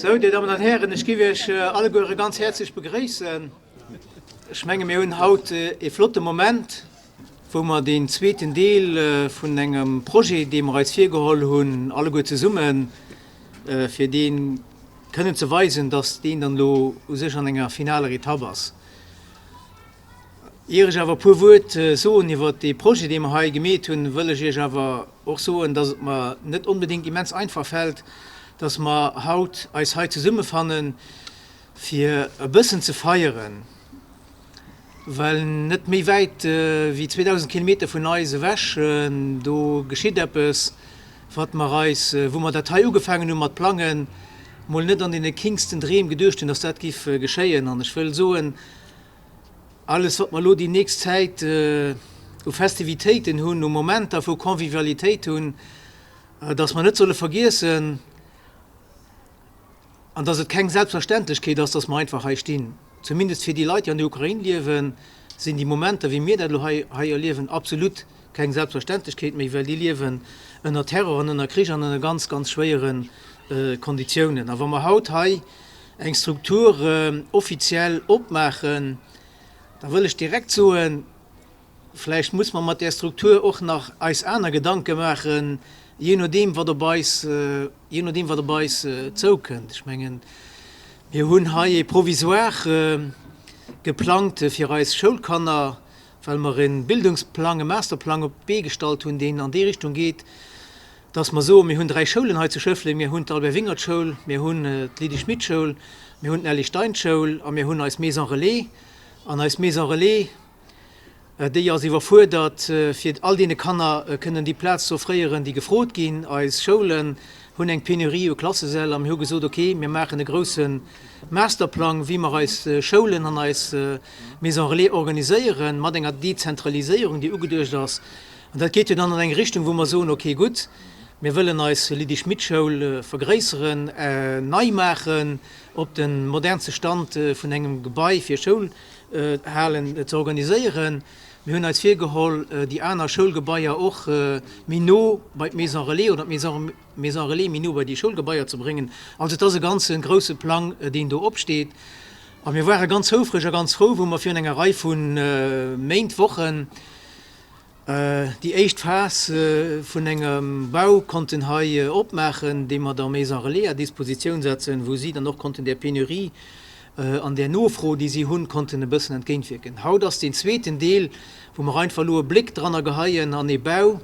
Sou, Dir Dammen an Hären, ech géif Iech alleguere ganz häerzlech begréissen. Ech menge mir hunn haut e flotte Moment, wou mer deen zweeten Deel vun engem Projet, dee mer eis virgeholl hunn, alleguer zesummen, fir dee kënnen ze weisen, dass deen dann elo u sech an enger finaler Etapp ass. Ier ech awer e puer Wuert soen iwwert dee Projet, dee mer hei gemeet hunn, wëll ech Iech awer och soen, dass et mer net onbedéngt immens einfach fält, dass mer haut eis hei zesummefannen, fir e bëssen ze feieren, well net méi wäit wéi 2.000 Kilometer vun eis ewech, do geschitt eppes, wat mer eis, wou mer dat hei ugefaangen hu mat plangen, mol net an deene kingsten Dreem geduecht hunn, dass dat giff geschéien. An ech wëll soen, Alles, wat mer elo déi nächst Zäit u Festivitéiten hunn, u Momenter vu Convivialitéit hunn, dass mer net solle vergiessen an dass et keng Selbstverständlechkeet ass, dass mer einfach hei stinn. Zumindest fir déi Leit, déi an der Ukrain liewen, sinn déi Momenter, wéi mir dat elo hei hei erliewen, absolut keng Selbstverständlechkeet méi, well déi liewen ënner Terror an ënner Krich an ënner ganz, ganz schwéiere Konditiounen. A wa mer haut hei eng Struktur offiziell opmaachen, da wëll ech direkt soen, vläicht muss mer mat där Struktur och nach eis aner Gedanke maachen, jee nodeem wat op eis, jee nodeem wat op eis zoukënnt. Ech mengen, mir hunn hei e Provisoire geplangt fir eis Schoulkanner, well mer e Bildungsplang, e Masterplang op d'Bee gestallt hunn, deen an déi Richtung geet, dass mer soen, mir hunn 3 Schoulen hei zu Schëffleng, mir hunn d'Albert Wingert Schoul, mir hunn d'Lydie Schmit Schoul, mir hunn d'Nelly Stein Schoul a mir hunn eis Maison Relais. An eis Maison Relais, déi ass iwwerfuerdert, fir all deene Kanner kënnen déi Plaz ze offréieren, déi gefrot ginn. Eis Schoulen hunn eng Penurie u Klassesäll a mir hu gesot, okay, mir maachen e grousse Masterplang, wéi mer eis Schoulen an eis Maison Relais organiséieren, mat enger Dezentraliséierung, déi ugeduecht ass. An dat geet jo dann an eng Richtung, wou mer soen, okay, gutt, mir wëllen eis Lydie Schmit Schoul vergréisseren, nei maachen, op de modernste Stand vun engem Gebai fir Schoulhalen ze organiséieren. Mir hunn eis virgeholl, déi aner Schoulgebaier och méi no bei d'Maison Relais oder d'Maison Relais méi no bei déi Schoulgebaier ze bréngen. Also et ass e ganze grouse Plang, deen do opsteet. A mir ware ganz houfreg a ganz frou, wou mer virun enger Rei vu Méint, Wochen, Déi éischt Phas vun engem Bau konnten hei opmaachen, dee mer der Maison Relais à Dispositioun setzen, wou si dann och konnten där Penurie an där Nofro, déi si hunn, konnten e bëssen entgéintwierken. Haut ass deen zweeten Deel, wou mer einfach elo e Bléck dranner geheien an ee Bau,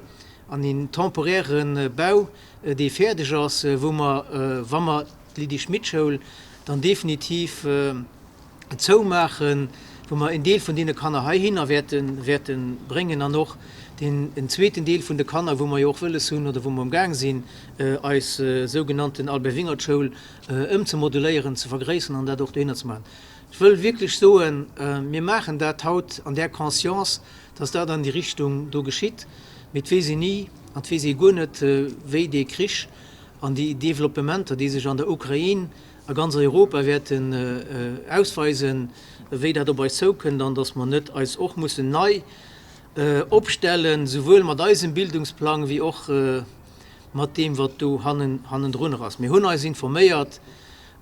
an een temporäre Bau, dee fäerdeg ass, wou mer, wa mer d'Lydie Schmit Schoul dann definitiv, zoumaachen, wou mer en Deel vun deene Kanner heihinner wäerte wäerte bréngen an och deen en zweeten Deel vun de Kanner, wou mer jo och wëlles hunn oder wou mer umgaang sinn, eis sougenannten Albert Wingert Schoul ëmzemoduléieren, ze vergréisseren an dat och dohinner ze maachen. Ech wëll wierklech soen, mir maachen dat haut an där Conscience, dass dat an déi Richtung do geschitt, mee et weess een ni an et weess ee guer net, wéi dee Krich an déi Developpementer, déi sech an der Ukrain a ganz Europa wäerten ausweisen, wéi dat op eis zoukënnt an dass mer net eis och mussen nei opstellen, souwuel mat eisem Bildungsplang wéi och mat deem, wat do hannendrunner ass. Mir hunn eis informéiert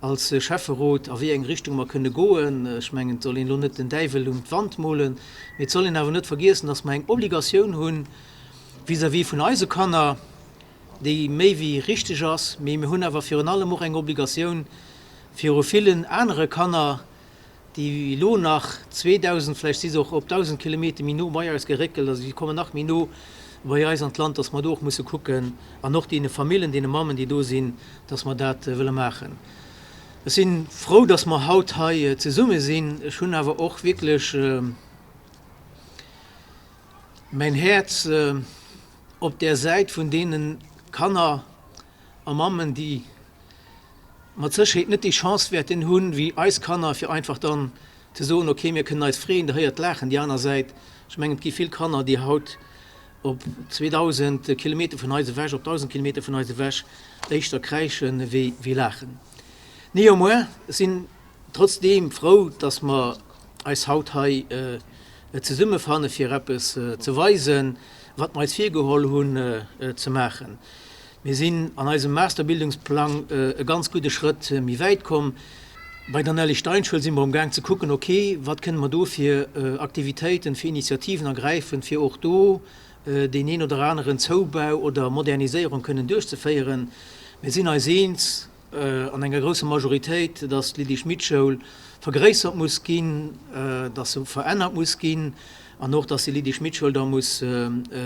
als Schäfferot, a wéi eng Richtung mer kënne goen. Ech mengen, et soll een elo net den Däiwel un d'Wand molen, mee et soll een awer net vergiessen, dass mer eng Obligatioun hu vis-à-vis vun eise Kanner, déi méi wéi richteg ass, mee mir hunn awer virun allem och eng Obligatioun viru villen anere Kanner, déi elo nach 2.000, vläicht si se och op 1.000 Kilometer méi no bei eis geréckelt, also déi kommen nach méi no bei eis an d'Land, dass mer do och musse kucken an och deene Famillen, deene Mammen, déi do sinn, dass mer dat wëlle maachen. Ech si frou, dass mer haut hei zesumme sinn. Ech hunn awer och wierklech mäin Häerz, op där Säit vun deene Kanner a Mammen, déi mat Sécherheet net déi Chance wäerten hunn, wéi eis Kanner, fir einfach dann ze soen, okay, mir kënnen eis freeën, der héiert laachen déi aner Säit. Ech mengen, et gi vill Kanner, déi haut op 2.000 Kilometer vun eis ewech, op 1.000 Kilometer vun eis ewech éischter kräischen, wéi laachen. Néanmoins, ech sinn trotzdeem frou, dass mer eis haut hei zesummefanne fir eppes ze weisen, wat mer eis virgeholl hunn ze maachen. Mir sinn an eisem Masterbildungsplang e ganz gudde Schrëtt méi wäit komm. Bei der Nelly Stein Schoul si mer um Gaang ze kucken, ok, wat kënne mer do fir Aktivitéiten, fir Initiativen ergräifen, fir och do deen een oder aneren Zoubau oder Moderniséierung kënnen duerchzeféieren. Mir sinn eis eens an enger grousser Majoritéit, dass d'Lydie Schmit Schoul vergréissert muss ginn, dass se verännert muss ginn an och, dass déi Lydie Schmit Schoul da muss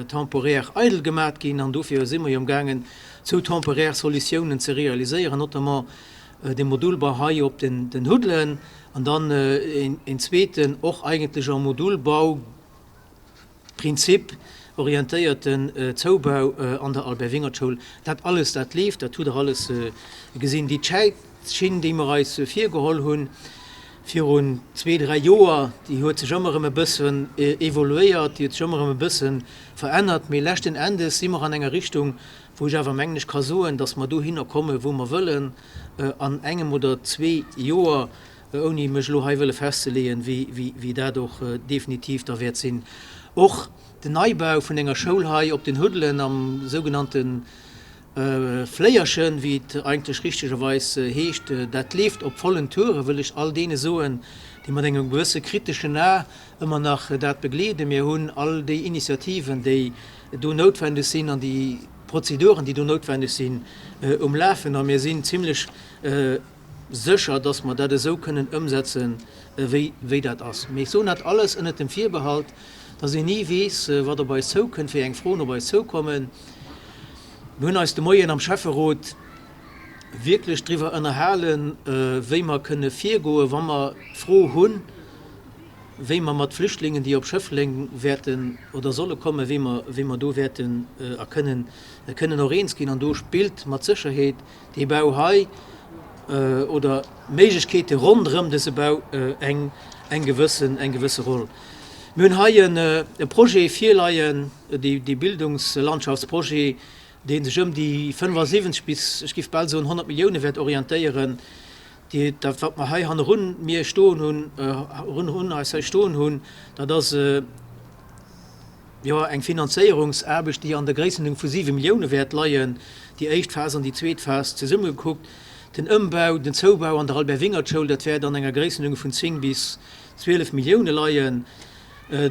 temporaire eidel gemat ginn. An dofir si mer jo amgaangen, zwou temporaire Solutiounen ze realiséieren, notamment de Modulbau hei op den Huddelen an dann een zweeten, och eigentlech am Modulbau, Prinzip orientéierten Zoubau an der Albert Wingert Schoul. Dat alles, dat leeft, dat hutt Der alles gesinn. Déi Zäitschinn, déi mer eis virgeholl hunn virun zwee, dräi Joer, déi huet sech ëmmer erëm e bëssen evoluéiert, déi huet sech ëmmer erëm e bësse verännert, mee leschten Endes si mer an enger Richtung, wou ech awer, mengen ech, ka soen, dass mer dohinner kommen, wou mer wëllen an engem oder zwee Joer. ouni mech elo hei wëlle festzeleeën, wéi dat och definitiv da wäert sinn. Och den Neibau vun enger Schoul hei op den Huddelen am sougenannte Fléierchen, wéi et eigentlech richtegerweis heescht, dat leeft op vollen Toure, wëll ech all deene soen, déi mat engem gewësse kriteschen A ëmmer nach dat begleeden. Mir hunn all déi Initiativen, déi do noutwendeg sinn an déi Prozeduren, déi do noutwendeg sinn, um Lafen a mir sinn zimlech sécher, dass mer dat esou kënnen ëmsetzen, wéi dat ass. Mee ech soen dat alles ënnert dem Virbehalt, dass een ni weess, wat op eis zoukënnt, wéi eng Froen op eis zoukommen. Mir hunn eis de Moien am Schäfferot wierklech driwwer ënnerhalen, wéi mer kënne virgoen, wa mer d'Fro hunn, wéi mer mat Flüchtlingen, déi op Schëffleng wäerten oder solle kommen, wéi mer, wéi mer do wäerten a kënnen, kënnen och eens ginn. An do spillt mat Sécherheet Dee Bau hei oder d'Méiglechkeete ronderëm dëse Bau eng eng gewëssen eng gewësse Roll. Mir hunn hei en e Projet virleien, dee dee Bildungslandschaftsprojet, dee sech ëm déi 75 bis, ech géif bal soen, 100 Millioune wäert orientéieren. Déi dat wat mer hei hannerun mir stoen hunn, run eis hei stoen hunn, dat ass, Jo, eng Finanzéierungsaarbecht, déi an der Gréissenuerdnung vu 7 Millioune wäert leien, déi éischt Phas an déi zweet Phas zesummegekuckt. Den Ëmbau, den Zoubau an der Albert Wingert Schoul, dat wäert an enger Gréissenuerdnung vun 10 bis 12 Millioune leien.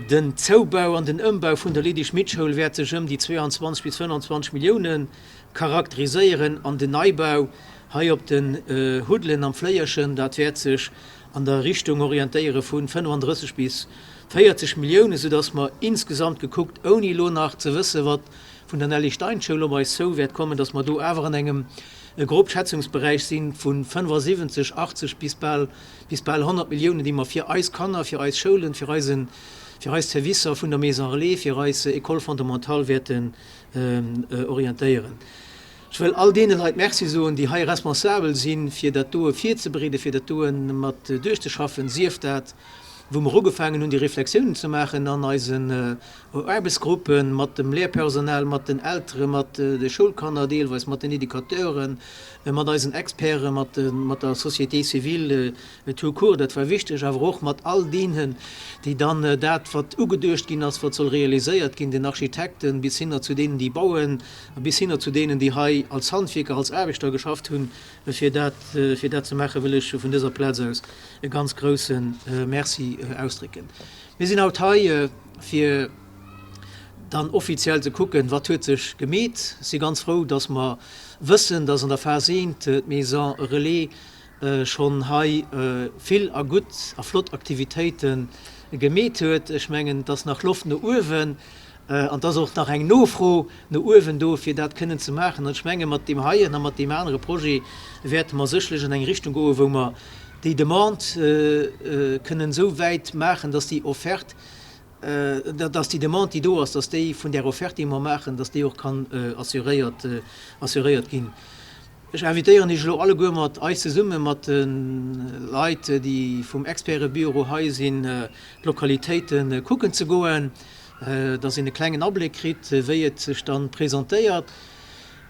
Den Zoubau an den Ëmbau vun der Lydie Schmit Schoul wäert sech ëm déi 22 bis 25 Millioune charakteriséieren an den Neibau hei op den Huddelen am Fléierchen, dat wäert sech an der Richtung orientéiere vu 35 bis 40 Milliounen, soudass mer insgesamt gekuckt, ouni elo nach ze wësse wat vun der Nelly Stein Schoul op eis zou wäert kommen, dass mer do awer an engem grob Schätzungsberäich si vu 75, 80 bis bal bis bal 100 Milliounen, déi mer fir eis Kanner, fir eis Schoulen, fir eisen, fir eis Servicer vun der Maison Relais, fir eis École fondamentale wäerten orientéieren. Ech wëll all deene Leit Merci soen, déi hei responsabel sinn, fir dat doe virzebereeden, fir dat doe mat duerchzeschaffen, sief dat, wou mer ugefaangen hunn, déi Reflexiounen ze maachen an eisen Aarbechtsgruppen, mat dem Lehrpersonal, mat den Eltere, mat de Schoulkanner deelweis, mat den Educateuren, mat eisen Experten, mat der Société civile tout court, dat war wichteg, awer och mat all deenen, déi dann dat, wat ugeduecht ginn ass, wat soll realiséiert ginn, den Architekten bis hinner zu deenen, déi bauen, A bis hinner zu deenen, déi hei als Handwierker, als Aarbechter geschafft hunn, fir dat, fir dat ze maachen, wëll ech vun dëser Plaz aus e ganz grouse Merci ausdrécken. Mir sinn haut hei, fir dann offiziell ze kucken, wat huet sech gemeet. Ech si ganz frou, dass mer wëssen, dass an der Phas I d'Maison Relais schonn hei vill a gutt a flott Aktivitéite gemeet huet. Ech mengen, et ass nach Loft no uewen. An et ass och nach eng Nofro no uewen do, fir dat kënnen ze maachen. An ech menge mat deem heien a mat deem anere Projet wäerte mer sécherlech an eng Richtung goen, wou mer déi Demande kënnen esou wäit maachen, dass déi Offerte, dass déi Demande, déi do ass, dass déi vun där Offerte, déi mer maachen, dass déi och kann assuréiert, assuréiert ginn. Ech invitéieren Iech elo alleguer mat eis zesumme mat de Leit, déi vum Expertebüro hei sinn, d'Lokalitéite kucken ze goen, dass een e klengen Abléck kritt, wéi et sech dann presentéiert.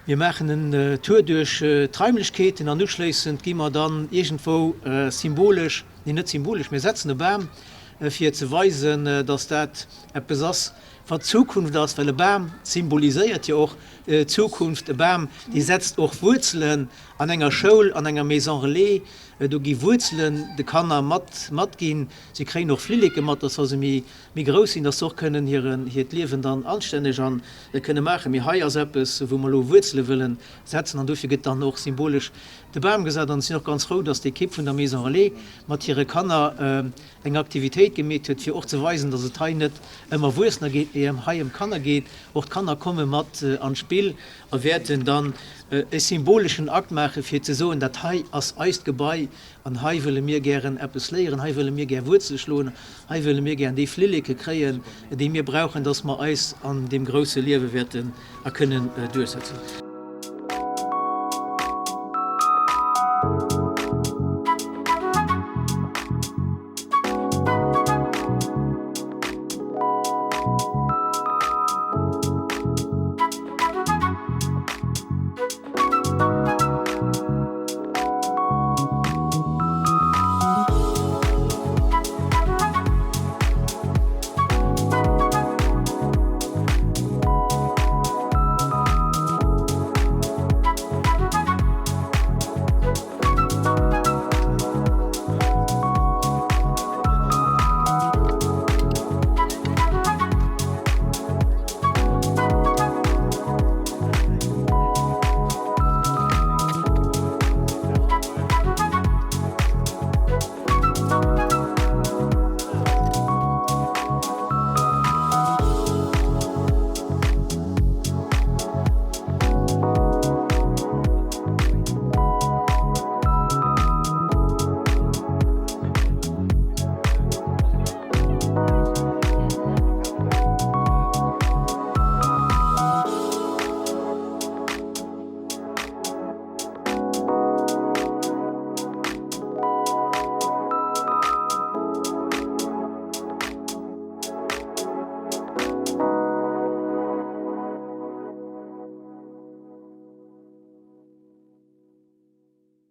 Mir maachen en Tour duerch d'Raimlechkeeten an uschléissend gi mer dann iergendwou symbolesch, nee net symbolesch, mir setzen e Bam, fir ze weisen, dass dat eppes ass. Wat d'Zukunft ass, well e Bam symboliséiert jo och d'Zukunft. E Bam, dee setzt och Wuerzelen an enger Schoul, an enger Maison relais. Do gi Wuerzelen de Kanner mat matginn. Si kréien och Flilleke mat, dass wa se méi méi grouss sinn, dass se och kënnen hiren hiert Liewen dann anstänneg an kënne maachen. Mee hei ass eppes, wou mer elo Wuerzele wëllen setzen an dofir gëtt dann och symbolesch de Bam gesat. An ech sinn och ganz frou, dass d'Ekipp vun der Maison relais mat hire Kanner eng Aktivitéit gemeet huet, fir och ze weisen, dass et hei net ëm Erwuessener geet, mee hei ëm Kanner geet. Och d'Kanner komme mat an d'Spill a wäerten dann e symboleschen Akt maachen, fir ze soen, dat hei ass eist Gebai an hei wëlle mir gären eppes léieren, hei wëlle mir gär Wuerzele schloen, hei wëlle mir gären déi Flilleke kréien, déi mir brauchen, dass mer eis an deem grousse Liewe wäerten a kënnen duerchsetzen.